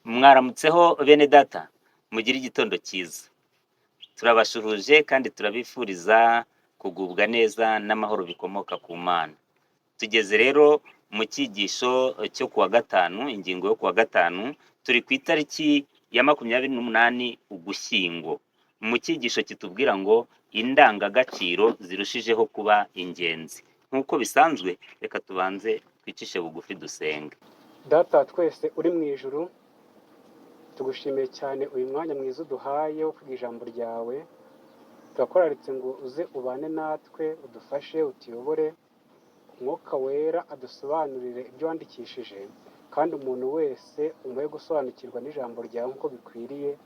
Mwaramutseho bene data, mugire igitondo cyiza. Turabashuhuje kandi turabifuriza kugubwa neza n'amahoro bikomoka ku Mana. Tugeze rero mu cyigisho cyo kuwa gatanu, ingingo yo kuwa gatanu, turi ku itariki ya 28 Ugushyingo. Mu cyigisho kitubwira ngo indangagaciro zirushijeho kuba ingenzi. Nk'uko bisanzwe, reka tubanze twicishe bugufi dusenge. Data wa twese uri mu ijuru, tugushimiye cyane uyu mwanya mwiza uduhaye wo kwiga ijambo ryawe. Turakoraritse ngo uze ubane natwe, udufashe, utuyobore, Umwuka Wera adusobanurire ibyo wandikishije, kandi umuntu wese umuhe gusobanukirwa n'ijambo ryawe nk'uko bikwiriye.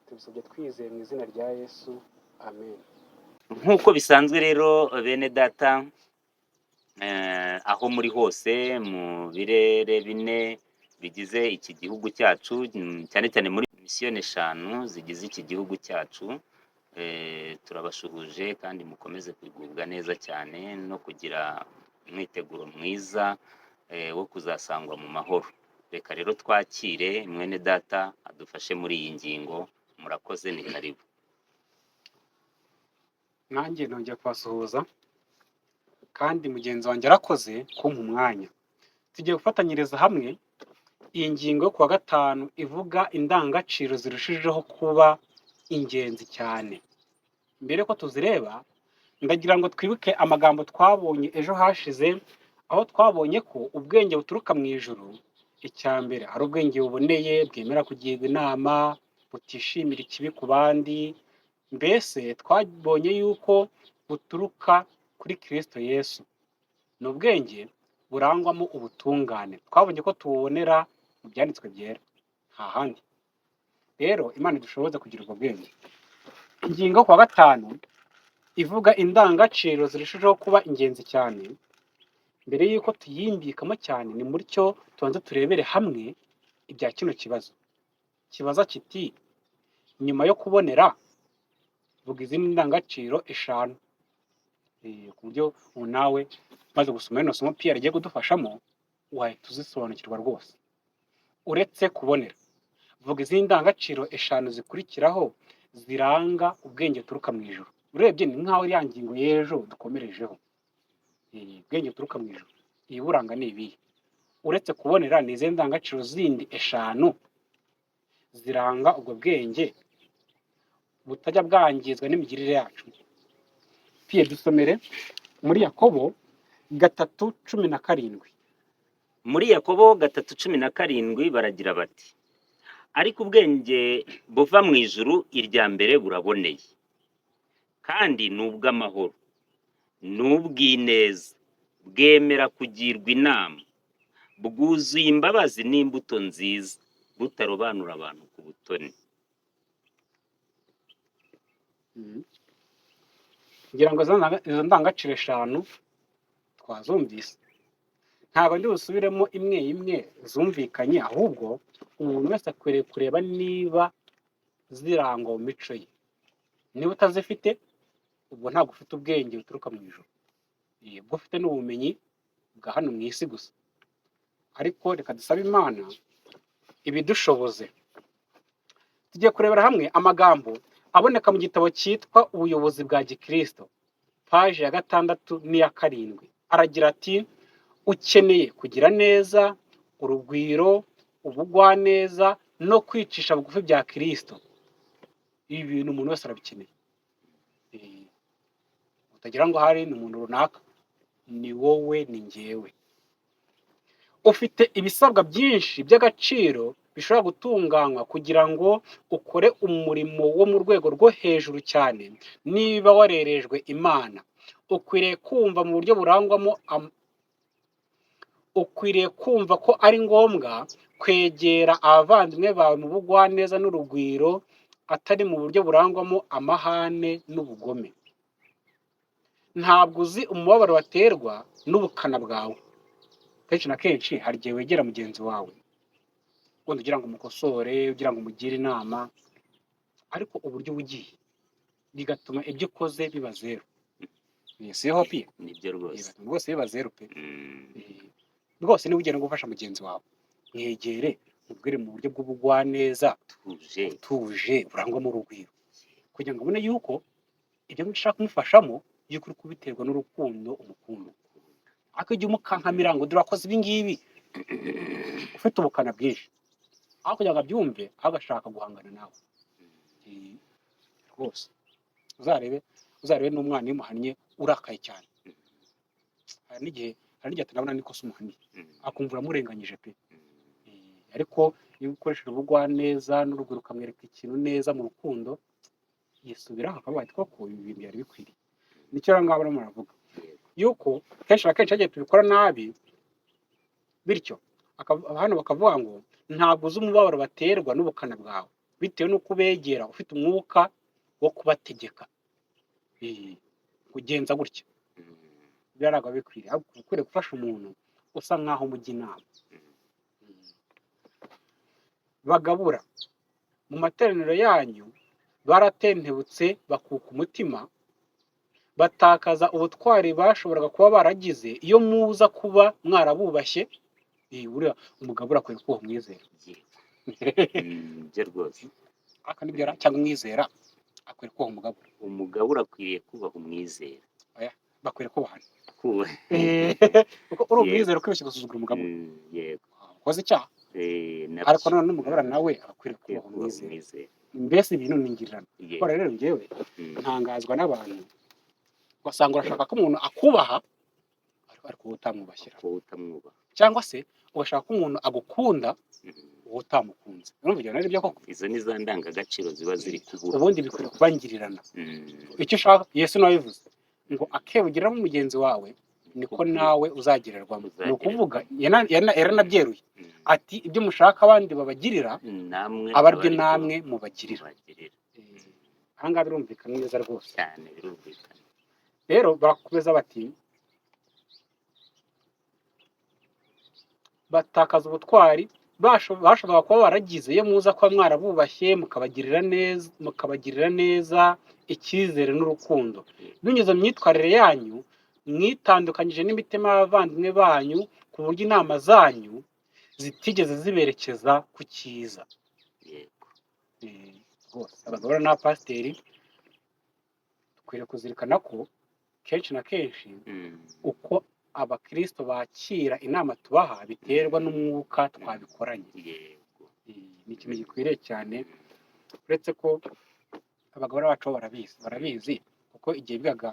Tubisabye twizeye mu izina rya Yesu, amen. Nk'uko bisanzwe rero bene data, aho muri hose mu birere bine bigize iki gihugu cyacu, cyane cyane muri misiyoni eshanu zigize iki gihugu cyacu, turabashuhuje kandi mukomeze kugubwa neza cyane no kugira umwiteguro mwiza wo kuzasangwa mu mahoro. Reka rero twakire mwene data adufashe muri iyi ngingo. Murakoze, ni karibu. Nanjye nongeye kubasuhuza, kandi mugenzi wanjye arakoze kumpa umwanya. Tugiye gufatanyiriza hamwe iyi ngingo yo kuwa gatanu ivuga indangagaciro zirushijeho kuba ingenzi cyane. Mbere ko tuzireba, ndagira ngo twibuke amagambo twabonye ejo hashize, aho twabonye ko ubwenge buturuka mu ijuru, icya mbere ari ubwenge buboneye, bwemera kugirwa inama, butishimira ikibi ku bandi. Mbese twabonye yuko buturuka kuri Kristo Yesu. Ni ubwenge burangwamo ubutungane. Twabonye ko tububonera mu byanditswe byera, nta handi. Rero Imana idushoboze kugira ubwo bwenge. Ingingo ku wa gatanu ivuga indangagaciro zirushijeho kuba ingenzi cyane. Mbere y'uko tuyimbikamo cyane, ni mutyo tubanze turebere hamwe ibya kino kibazo kibaza kiti: nyuma yo kubonera, vuga izindi ndangagaciro eshanu. Ku buryo ubu nawe umaze gusoma rino somo Pierre agiye kudufashamo, wahita uzisobanukirwa rwose. Uretse kubonera, vuga izindi ndangagaciro eshanu zikurikiraho ziranga ubwenge buturuka mu ijuru. Urebye ni nk'aho ya ngingo y'ejo dukomerejeho. Ubwenge buturuka mu ijuru, ibiburanga ni ibihe? Uretse kubonera, ni izihe ndangagaciro zindi eshanu ziranga ubwo bwenge butajya bwangizwa n'imigirire yacu? Pierre, dusomere muri Yakobo 3:17. Muri Yakobo 3:17 baragira bati: ariko ubwenge buva mu ijuru, irya mbere buraboneye, kandi ni ubw'amahoro, ni ubw'ineza, bwemera kugirwa inama, bwuzuye imbabazi n'imbuto nziza, butarobanura abantu ku butoni. Ngira ngo izo ndangagaciro eshanu twazumvise. Ntabwo ndi busubiremo imwe imwe zumvikanye, ahubwo umuntu wese akwiriye kureba niba zirangwa mu mico ye. Niba utazifite, ubwo ntabwo ufite ubwenge buturuka mu ijuru. Ubwo ufite n'ubumenyi bwa hano mu isi gusa. Ariko reka dusabe Imana ibidushoboze. Tugiye kurebera hamwe amagambo aboneka mu gitabo cyitwa Ubuyobozi bwa Gikristo, paji ya 6 n'iya 7. Aragira ati: ukeneye kugira neza, urugwiro, ubugwaneza no kwicisha bugufi bya Kristo. Ibi bintu umuntu wese arabikeneye. Utagira ngo hari ni umuntu runaka, ni wowe, ni njyewe. Ufite ibisabwa byinshi by'agaciro bishobora gutunganywa kugira ngo ukore umurimo wo mu rwego rwo hejuru cyane. Niba warerejwe Imana, ukwiriye kumva mu buryo burangwamo ukwiriye kumva ko ari ngombwa kwegera abavandimwe bawe mu bugwaneza n'urugwiro, atari mu buryo burangwamo amahane n'ubugome. Ntabwo uzi umubabaro waterwa n'ubukana bwawe. Kenshi na kenshi hari igihe wegera mugenzi wawe wenda ugira ngo umukosore, ugira ngo umugire inama, ariko uburyo uba ugiye bigatuma ibyo ukoze biba zeru. Siho Piye? Nibyo rwose. Bigatuma rwose biba zeru pe. Rwose niba ugiye no gufasha mugenzi wawe, mwegere Mubwire mu buryo bw'ubugwaneza, Tuje. utuje, burangwamo urugwiro, kugira ngo abone yuko ibyo ushaka kumufashamo yuko uri kubiterwa n'urukundo umukunda. Ariko igihe umukankamira ngo dore wakoze ibi ngibi, ufite ubukana bwinshi, aho kugira ngo abyumve, aho agashaka guhangana nawe. Rwose uzarebe n'umwana iyo umuhannye urakaye cyane, hari n'igihe atanabona n'ikosa umuhaniye, akumva uramurenganyije pe. Ariko iyo ukoresheje ubugwaneza n'urugwiro, ukamwereka ikintu neza mu rukundo, yisubiraho akavuga ati koko ibi bintu byari bikwiriye. Nicyo rero ngabo barimo baravuga, yuko kenshi na kenshi hagiye tubikora nabi. Bityo hano bakavuga ngo ntabwo uzi umubabaro baterwa n'ubukana bwawe bitewe n'uko ubegera ufite umwuka wo kubategeka. Kugenza gutya biriya ntabwo bikwiriye, ahubwo ukwiriye gufasha umuntu usa nk'aho umujya inama. Bagabura mu materaniro yanyu baratentebutse, bakuka umutima, batakaza ubutwari bashoboraga kuba baragize iyo muza kuba mwarabubashye. Buriya umugabura akwiye kubaha umwizera. Yego. Byo rwose. Aka nibyo cyangwa umwizera akwiye kubaha umugabura? Umugabura akwiriye kubaha umwizera. Oya, bakwiye kubahana. Kubaha. Kuko uri umwizera ukwibeshya ugasuzugura umugabura, Yego. ukoze icyaha. Nabyo. Ariko none n'umugabura nawe aba akwiriye Akwiye kubaha kubaha umwizera. umwizera. Mbese ibintu ni ingirirano. Kubera rero njyewe ntangazwa n'abantu, ugasanga urashaka ko umuntu akubaha ariko wowe utamwubashyira. Kuba utamwubaha. Cyangwa se ugashaka ko umuntu agukunda, wowe utamukunze. Urumva ibyo ari byo koko? Izo ni za ndangagaciro ziba ziri kubura. Ubundi bikwiriye kuba ngirirana. Icyo ushaka, Yesu nawe bivuze ngo akebugeramo mugenzi wawe niko nawe uzagererwamo. Ni ukuvuga yaranabyeruye ati ibyo mushaka abandi babagirira, namwe aba aribyo aba aribyo namwe mubagirira. Mubagirira. Aha ngaha birumvikana neza rwose. Cyane, birumvikana. Rero barakomeza bati batakaza ubutwari bashoboraga kuba baragize iyo muza kuba mwarabubashye, mukabagirira neza icyizere n'urukundo. Binyuze mu myitwarire yanyu mwitandukanyije n'imitima y'abavandimwe banyu, ku buryo inama zanyu zitigeze ziberekeza ku cyiza. Yego. Rwose abagabo n'abapasiteri dukwiriye kuzirikana ko kenshi na kenshi uko abakristo bakira inama tubaha biterwa n'umwuka twabikoranye. Yego. Ni ikintu gikwiriye cyane, uretse ko abagore bacu bo barabizi kuko igihe bigaga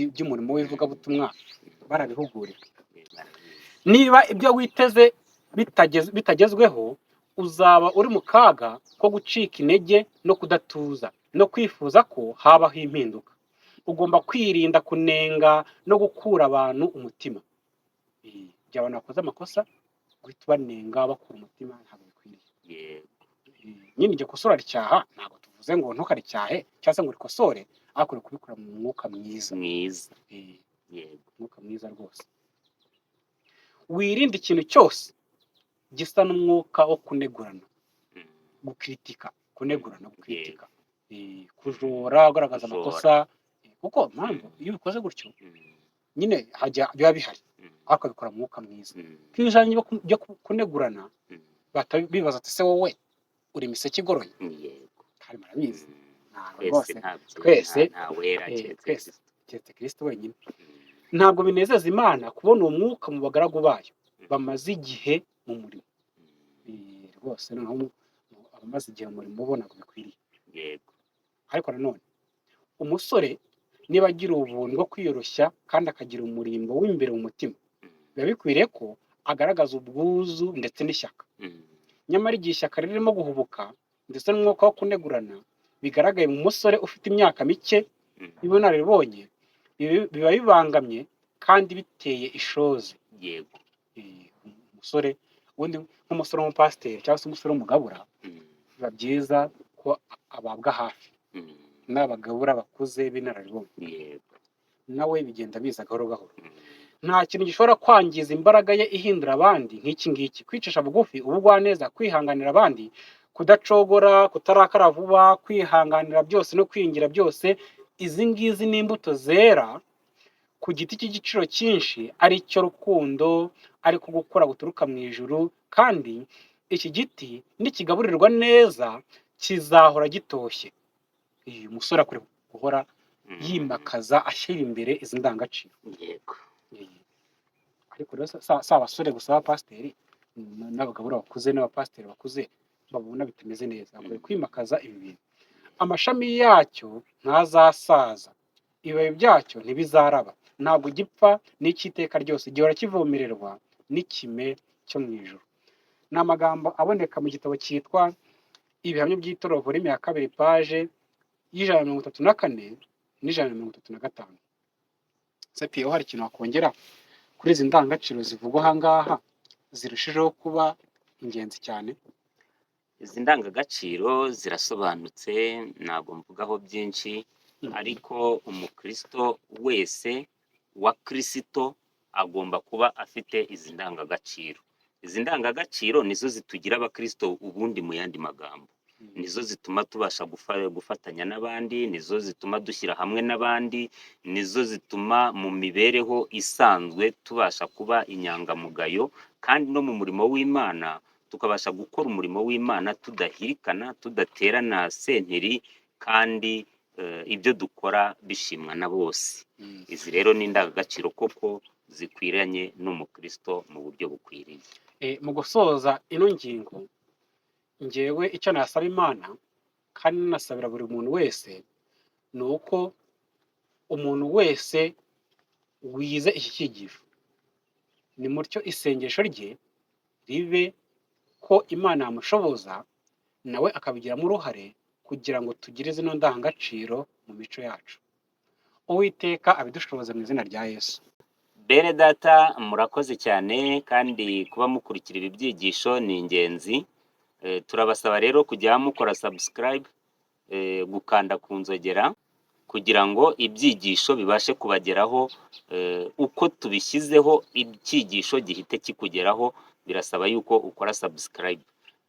iby'umurimo w'ivugabutumwa barabihuguriwe. Barabizi. Niba ibyo witeze bitagezweho, uzaba uri mu kaga ko gucika intege no kudatuza no kwifuza ko habaho impinduka. Ugomba kwirinda kunenga no gukura abantu umutima. Igihe abantu bakoze amakosa, guhita ubanenga bakura umutima ntabwo bikwiriye. Yego. Nyine iryo kosa uraricyaha, ntabwo tuvuze ngo ntukaricyahe cyangwa se ngo urikosore, ariko uri kubikora mu mwuka mwiza. Mwiza. Yego. Umwuka mwiza rwose. Wirinde ikintu cyose gisa n'umwuka wo kunegurana, gukritika, kunegurana, gukritika, kujora, ugaragaza Kujora. amakosa. Kuko mpamvu iyo ubikoze gutyo, nyine hajya biba bihari, ariko bikora mu mwuka mwiza. Iyo ujanye byo kunegurana, bahita bibaza ati se wowe uri imiseke igoroye? Yego. Kandi murabizi, ntabwo Twese rwose ntabyo. Twese, nta wera keretse twese. Kristo. Keretse Kristo wenyine. Ntabwo binezeza Imana kubona uwo mwuka mu bagaragu bayo bamaze igihe mu murimo. Rwose noneho abamaze igihe mu murimo bo ntabwo bikwiriye. Yego. Ariko nanone umusore niba agira ubuntu bwo kwiyoroshya kandi akagira umurimbo w'imbere mu mutima, biba bikwiriye ko agaragaza ubwuzu ndetse n'ishyaka. Nyamara igihe ishyaka ririmo guhubuka ndetse n'umwuka wo kunegurana bigaragaye mu musore ufite imyaka mike y'ubunararibonye, biba bibangamye kandi biteye ishozi. Yego. Umusore ubundi, nk'umusore w'umupasiteri cyangwa se umusore w'umugabura, biba byiza ko ababwa hafi n'abagabura bakuze b'inararibonye. Yego. Nawe bigenda biza gahoro gahoro. Nta kintu gishobora kwangiza imbaraga ye ihindura abandi nk'iki ngiki: kwicisha bugufi, ubugwaneza, kwihanganira abandi, kudacogora, kutarakara vuba, kwihanganira byose no kwiringira byose. Izi ngizi ni imbuto zera ku giti cy'igiciro cyinshi, ari cyo rukundo, ariko gukura guturuka mu ijuru. Kandi iki giti nikigaburirwa neza kizahora gitoshye. Uyu musore akwiye guhora yimakaza, ashyira imbere izi ndangagaciro. Ariko rero si abasore gusa b'abapasiteri, n'abagabo bakuze n'abapasiteri bakuze babona bitameze neza, bakwiye kwimakaza ibi bintu. Amashami yacyo ntazasaza, ibibabi byacyo ntibizaraba, ntabwo gipfa n'icy'iteka ryose, gihora kivomererwa n'ikime cyo mu ijuru. Ni amagambo aboneka mu gitabo cyitwa Ibihamya by'Itorero, volume ya 2, page y'134 n'135. Sepiyeho hari ikintu wakongera kuri izi ndangagaciro zivugwa aha ngaha zirushijeho kuba ingenzi cyane? Izi ndangagaciro zirasobanutse, ntabwo mvugaho byinshi, ariko umukristo wese wa Kristo agomba kuba afite izi ndangagaciro. Izi ndangagaciro nizo zitugira abakristo ubundi, mu yandi magambo nizo zituma tubasha gufatanya n'abandi, nizo zituma dushyira hamwe n'abandi, nizo zituma mu mibereho isanzwe tubasha kuba inyangamugayo, kandi no mu murimo w'Imana tukabasha gukora umurimo w'Imana tudahirikana, tudaterana sentiri, kandi ibyo dukora bishimwa na bose. Izi rero ni indangagaciro koko zikwiranye n'umukristo mu buryo bukwiriye. Mu gusoza ino ngingo, ngewe icyo nasaba Imana kandi nanasabira buri muntu wese ni uko umuntu wese wize iki cyigisho, ni mutyo isengesho rye ribe ko Imana yamushoboza nawe akabigiramo uruhare kugira ngo tugire zino ndangagaciro mu mico yacu. Uwiteka abidushoboze mu izina rya Yesu. Bene data, murakoze cyane, kandi kuba mukurikira ibi byigisho ni ingenzi. Turabasaba rero kujya mukora subscribe, gukanda ku nzogera kugira ngo ibyigisho bibashe kubageraho, uko tubishyizeho icyigisho gihite kikugeraho, birasaba yuko ukora subscribe.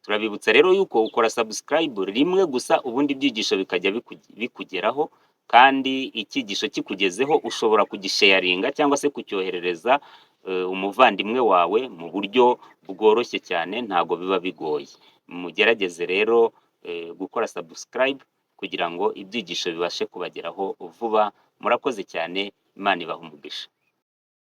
Turabibutsa rero yuko ukora subscribe rimwe gusa, ubundi ibyigisho bikajya bikugeraho, kandi icyigisho kikugezeho ushobora kugisharinga cyangwa se kucyoherereza umuvandimwe wawe mu buryo bworoshye cyane, ntabwo biba bigoye. Mugerageze rero gukora subscribe kugira ngo ibyigisho bibashe kubageraho vuba. Murakoze cyane, Imana ibahe umugisha.